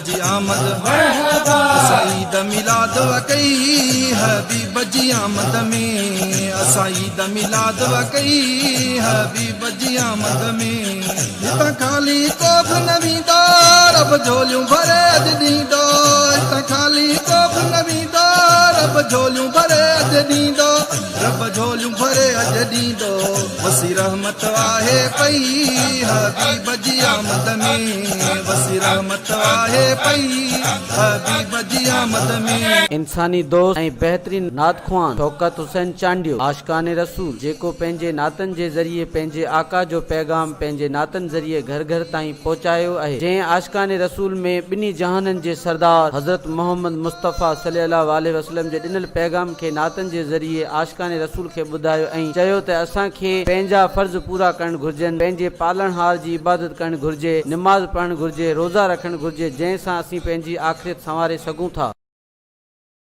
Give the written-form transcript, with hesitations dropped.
جي آمد. مرحبا. اسان عيد ميلاد وا ڪئي حبيب جي آمد ۾. اسان عيد ميلاد وا ڪئي حبيب جي آمد ۾. هتان خالي ڪو به نه ويندو رب جهوليون ڀري اڄ ڏيندو. هتان خالي ڪو به نه ويندو رب جهوليون ڀري اڄ ڏيندو. رب جهوليون ڀري اڄ ڏيندو. وسي رحمت آهي پئي حبيب جي آمد ۾. وسي رحمت آهي پئي حبيب جي آمد ۾. انساني دوست ۽ بهترين نعت خوان شوڪت حسين چانڊيو عاشقان رسول جيڪو پنهنجي نعتن جي ذريعي پنهنجي آقا جو پيغام پنهنجي نعتن ذريعي گهر گهر تائين پهچايو اهي جنهن عاشقان رسول ۾ ٻنهي جهانن جي سردار حضرت محمد مصطفيٰ صلي الله عليه وسلم جي ڏنل پيغام کي نعتن جي ذريعي عاشقان رسول کي ٻڌايو ۽ چيو ته اسان کي پنهنجا فرض پورا ڪرڻ گهرجن، پنهنجي پالڻهار جي عبادت ڪرڻ گهرجي، نماز پڙهڻ گهرجي، روزا رکڻ گهرجي، جنهن سان اسين پنهنجي آخريت سنواري سگهون ٿا.